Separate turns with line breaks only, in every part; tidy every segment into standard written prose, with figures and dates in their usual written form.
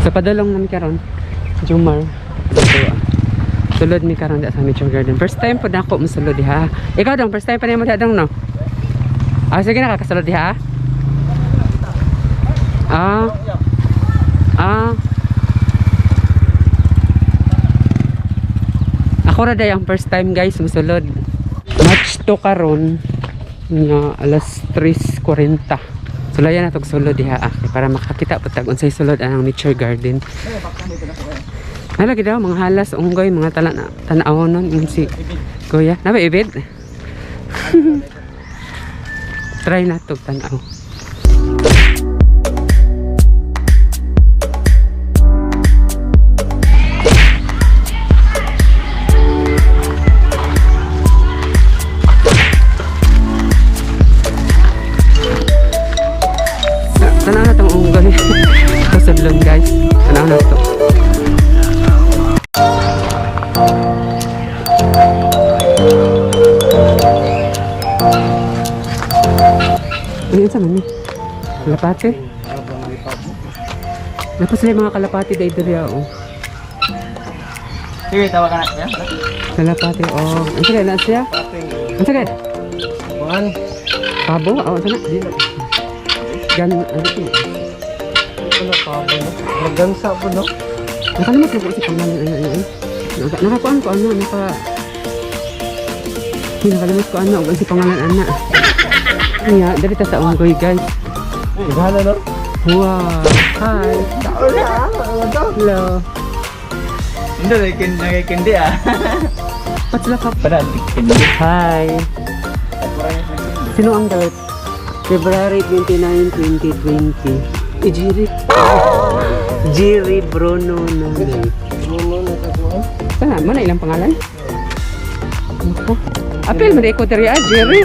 So padulong nami karon, Jumar. So, sulod mi karon sa Nature Garden. First time po na ako musulod diha. Ikaw dong, first time pa nimo diha dong, no? Ah, sige, nakakasulod diha. Ah. Ah. Ako ra day ang first time, guys, musulod. March 2 karon nga alas 3:40. Sulayan na tog sulod diha ah, para makakita po tag unsay sulod ang Nature Garden. Hala daw mga halas unggoy, mga tala na tan-awon nun yung si Kuya. Naba ibid? Try na tog tan-aw. Tanaw na tong unggoy. Ito sudlon, guys. Tanaw na to. Ano yun sa mami? Kalapate? Dapat sila yung mga kalapate dahil diri ah, oh.
Sige, tawagan na siya.
Kalapate, oh. Ang sakit na siya? Ang sakit?
Kuan.
Pabo? Oh, ang sakit. Gan, ano ito?
Ito na pabo no. Magansa po no.
Nakalimot na po si pangalan. Ano, ano, ano. Nakakuan ko, ano, Hindi, nakalimot ko, ano, ang si pangalan, ana. Kaya, dali ta sa unggoy, guys.
Gana no.
Wow! Hi! Hello!
Hindi nagkindi ah.
Patsla ka.
Pada kindi.
Hi! Sino ang galit? February 29, 2020. Eh, Jiri. Jiri Bruno Nunay. Sana, mo na ilang pangalan? Ako. Apil, mo na ikaw diri ah, Jiri.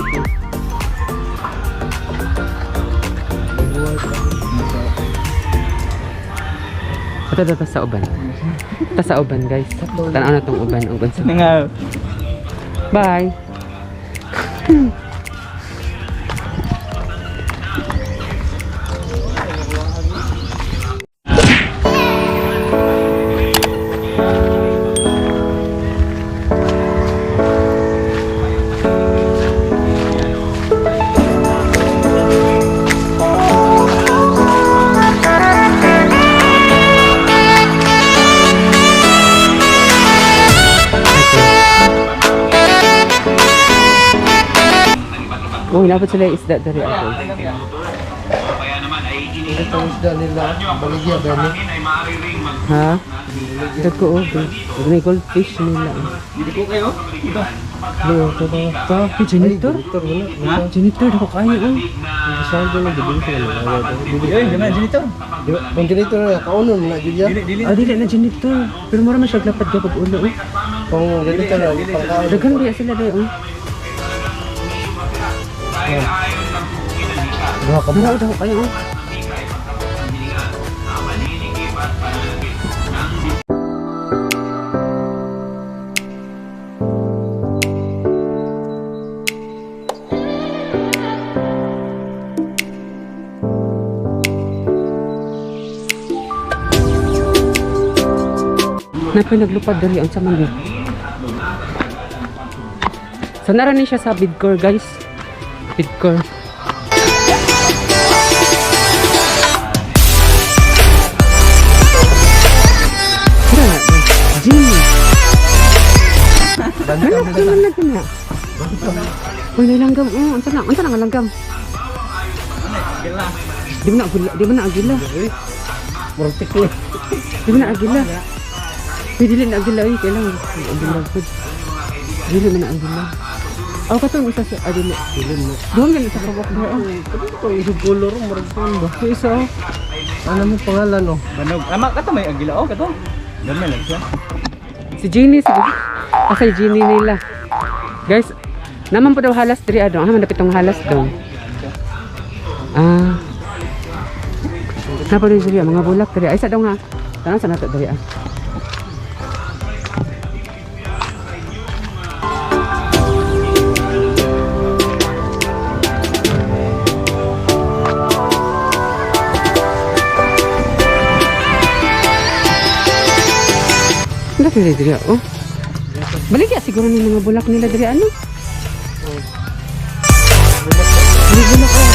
Ito, ito, sa uban. Ito sa uban, guys. Tanaw na tong uban. Uban sa.
Nga.
Bye. Oh, dapat sila isda diri ako.
Ito ang isda nila, baligya ba ni?
Ha? Dagko oh. May goldfish nila.
Dili ko kayo. Ito.
Ano, ito ba?
Pa, may janitor.
Janitor, wala.
Ha?
Janitor dako kayo oh.
Saan doon ang bibili sila mga ayaw doon? Bibili.
Yoy, naman janitor.
Di ba? Kung janitor na, kaunon na, Julia.
Dili dili.
Ah, dili na janitor. Pero mura man siya lapad gapag ulo oh.
Kung janitor na, pangkaon.
Daghan biya sila dai oh.
Duha ka ba?
Mura dako kayo oh. Napay naglupad diri unsa man ni? So nara ni siya sa Bidcor, guys. Bidcor. Tara na, Jimmy. Ano ano na gina? Uy, nay langgam. Oh, unsa na? Unsa na nga langgam? Di ba na agila? Di ba na agila?
Murag tiklo.
Di ba na agila? Uy, dili na agila. Uy, kailangan. Agila po. Dili man na agila. Oh, katong isa sa dili.
Dili mo.
Doon ganun sa kabok na. Oh,
Ito yung color, murag kuwan ba?
yung isa oh.
Ano mo pangalan, oh?
Banog. Ama kato may agila oh kato. Gamay lang siya.
Si Jeannie, si Asay Jeannie nila. Guys, naman po daw halas diri adong. Ah, mandapit tong halas dong. Ah. Napa diri diri mga bulak diri. Ay sa dong ha. Tanang sa nato diri ah. Wala diri diri oh. Baligya siguro ni mga bulak nila diri ano? Ay, bulak oh.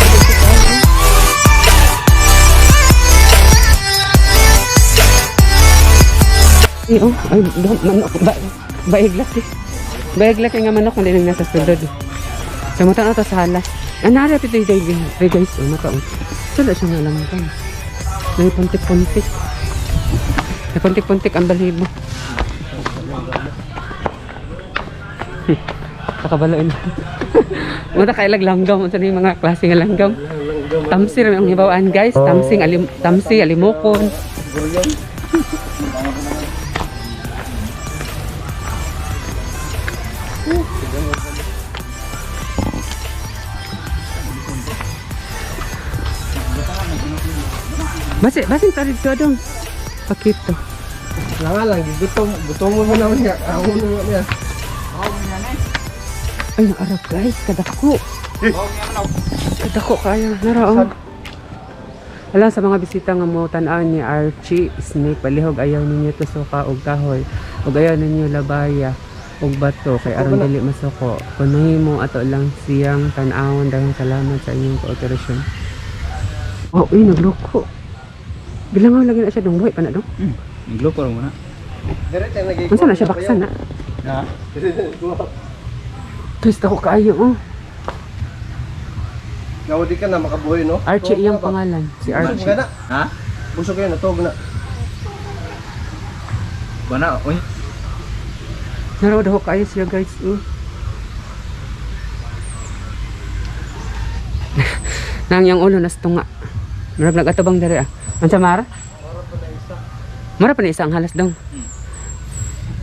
Ay, oh, ay, manok, ba, baiglak eh. Baiglak eh nga manok, hindi nang nasa sulod. Sa mata na to sa hala. Ah, nara pito yung guys, oh, mata oh. Sula siya nga lang ito. May puntik-puntik. May puntik-puntik ang balahibo. Kakabaloin. Mata kailag langgam. Unsa na yung mga klase nga langgam? Tamsi ra ang hibawaan guys. Tamsi, alim, tamsi, alimokon. Basi, basin tarid to dong. Pakito.
Lang lang, gutom, gutom mo na niya. Ako na niya.
Ay, naarap guys, kadako. Kadako kayo. Nara oh. Alam sa mga bisita nga mo tan-aw ni Archie Snake palihog ayaw ninyo tusuka og kahoy ug ayaw ninyo labaya og bato kay aron dili masuko. Kun mahimo ato lang siyang tan-awon, dahil salamat sa inyong kooperasyon. Oh, uy, nagloko. Bilang lagi na siya dong buhay pa na dong.
Naglupo mo na.
Dire tayo nagiging.
Unsa na siya baksan na?
Ha?
Guys, dako kaayo oh.
Nawa di ka na makabuhi no?
Archie iyang pangalan, si
Busog
Archie.
ka na.
Ha?
Busog kayo na, tog na.
Wala, uy.
Naraw daw kayo siya guys. Oh. Nang yang ulo nas tunga. Murag nag-atabang diri ah. Unsa Mar? Mara pa na isa ang halas dong.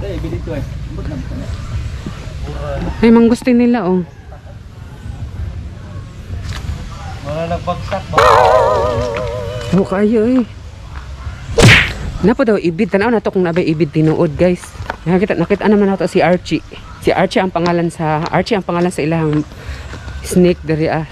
Ay, bili ko eh. But na na.
Ay manggusto nila oh.
Wala nagbagsak ba?
Oh kayo eh. Napo daw ibid tanaw na to kung nabay ibid tinuod guys. Nakita nakita naman nato si Archie. Si Archie ang pangalan sa Archie ang pangalan sa ilang snake diri ah.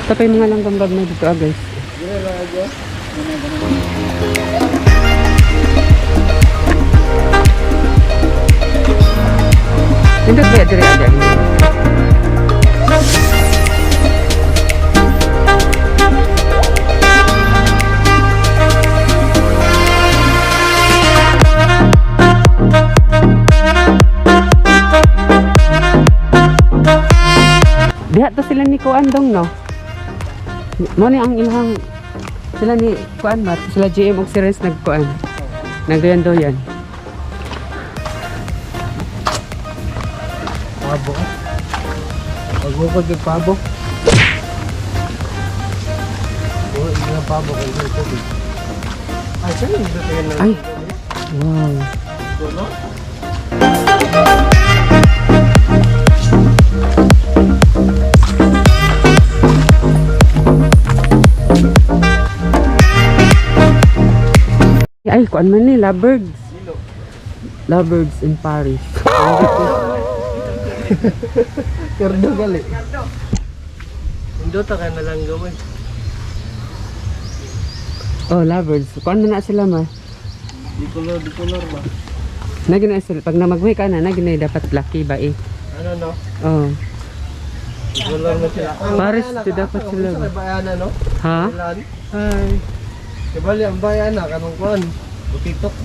Ito pa yung mga langgam bag na dito ah guys. Nindot ba diri ah diri? Diha to sila ni Kuan dong no. Mo ni ang ilang sila ni Kuan Mat, sila GM og si Renz nagkuan. Nagdoyan-doyan.
Pabo. Pagbukod yung pabo. Oo, yung pabo kay dito. Ay, saan yung dito yun?
Ay. Wow.
No?
Ay, kuan man ni lovebirds. Lovebirds in Paris.
Kardo gali. Indota ka na lang gawin.
Oh, lovebirds. Kuan man na sila ma.
Di color ba?
Nagina sila pag namagway ka na, nagina dapat lucky ba eh.
Ano no?
Oh.
Di color na sila. Ang
Paris,
bayana
di
ka,
dapat
ang
sila
usa
ba?
kay bayana no?
Ha?
Ilan? Hi. Kibali ang bayana kanong kuan. Butitok.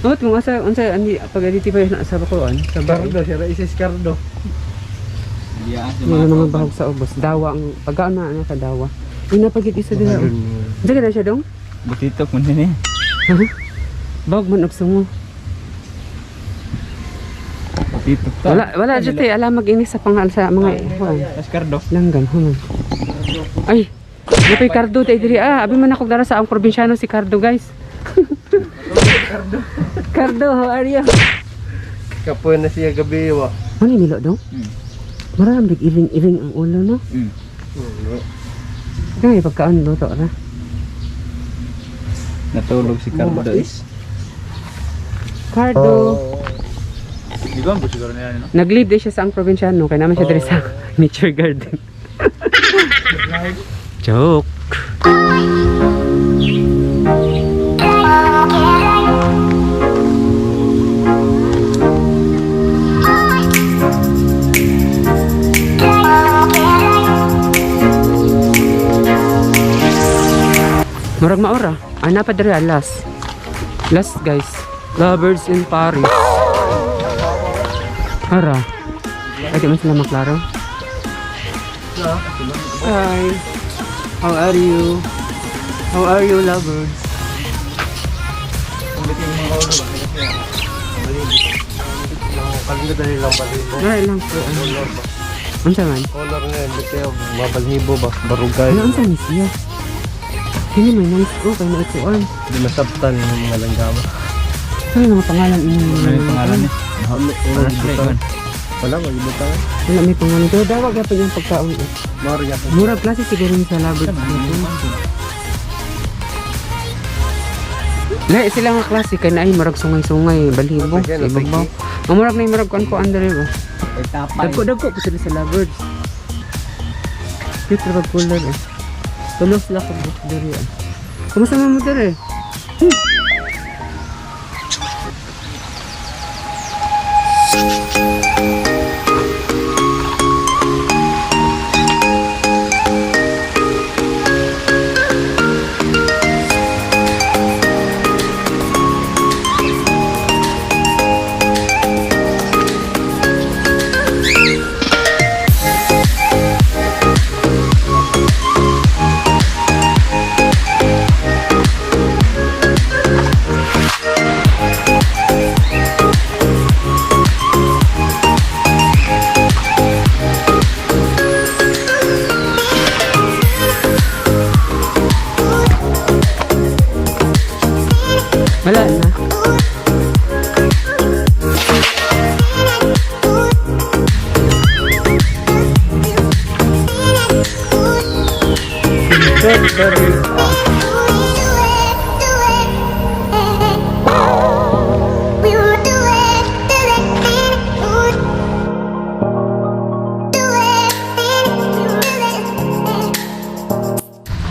Oh, kung asa unsa ani pag identify na sa kuan, sa ba.
Cardo, si Raises Cardo.
Diyaan sa
Mga bahog sa ubos. Dawa ang pagkaon na ano ka dawa. Uy, napagit isa din. Unsa ka na siya dong?
Butitok man din eh.
Ha? Bahog man og sungo.
Butitok ta.
Wala wala jud tay alam mag-inis sa pangal sa mga kuan.
Tas Cardo.
Langgam human. Ay, napay Cardo tay diri ah. Abi man ako dara sa ang probinsyano si Cardo guys. Cardo, how are you?
Kapoy na siya gabi wa.
Ano yung milo dong? Marami big iring-iring ang ulo no. Kaya pagkaon luto ra.
Natulog si Cardo. Eh.
Mais.
Cardo.
Ligon po siguro nila, no?
Nag-leave din siya sa ang probinsyano kay naman siya diri sa nature garden. Joke. Murag maora. Ana pa diri alas. Last, guys. Lovers in Paris. Ara. Ay, di man sila maklaro. Hi. How are you? How are you, lovers?
Kalingod na nilang balibo.
Nara lang po.
Color ba?
Unsa man?
Color nga, hindi kayo mabalhibo ba? Barugay.
Ano unsa ni siya? Kini may nice ko kay naikuan.
Hindi masabtan yung mga langgama.
Ano yung mga pangalan inyo?
Ano yung pangalan niya?
Wala,
Wala.
Wala, magibutang.
Wala may pangalan. Pero dawag yapon yung pagkaon eh.
Maro yapon.
Murag klase siguro ni sa lovers dito. Lahi sila nga klase kay naay murag sungay-sungay balhibo sa ibabaw. Ang murag na murag kuan ko under ba.
Ay, tapay.
Dagko dagko po sila sa lovebirds. Cute ra color eh. Tulo sila ka buhok diri ah. Kumusta man mo diri? Wala na.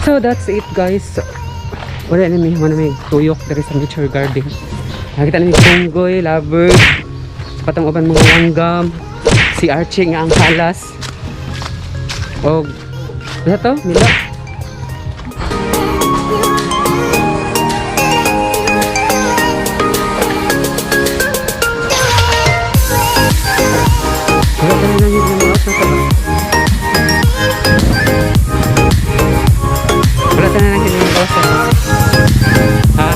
So that's it, guys. Wala na may wala may tuyok diri sa nature garden. Nakita na may punggoy, lovebird, sa katong uban mga langgam, si Archie nga ang kalas. Og ano to? Mila. Wala ka na lang yung mga na ba? Wala ka na lang yung mga Ha?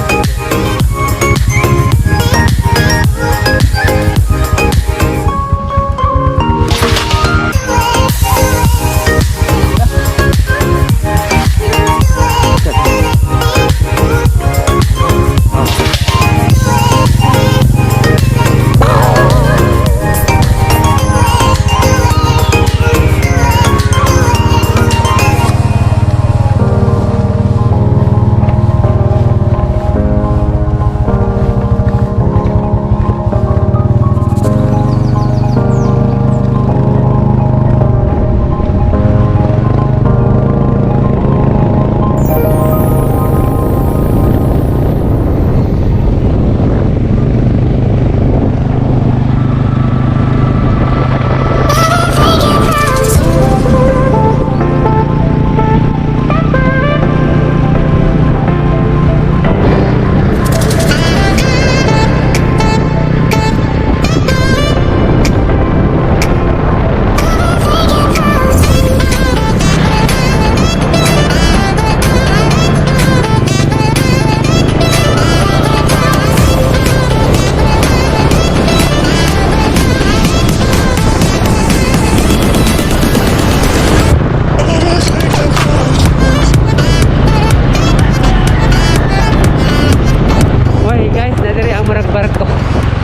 Hoy guys, nadiri ang murag barko.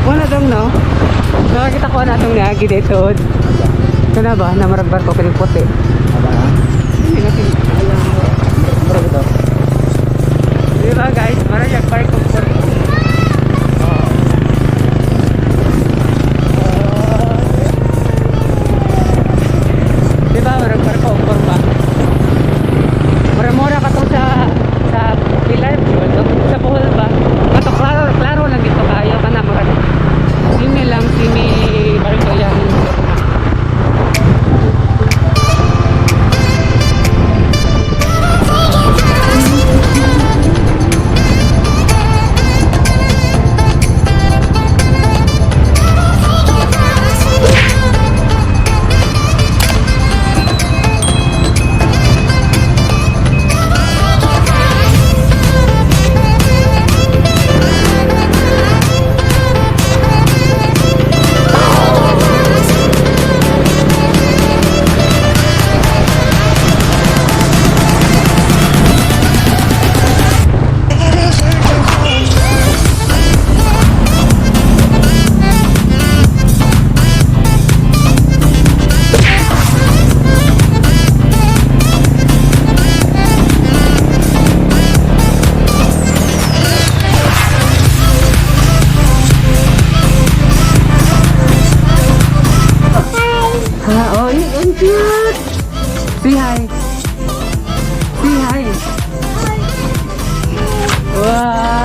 Wala dong no. Nakakita ko na itong niagi dito. Ito na ba? Na murag barko kining puti. Hindi natin alam. Di ba guys? Murag yung barko puti. Oh. Say hi. Say hi. Wow.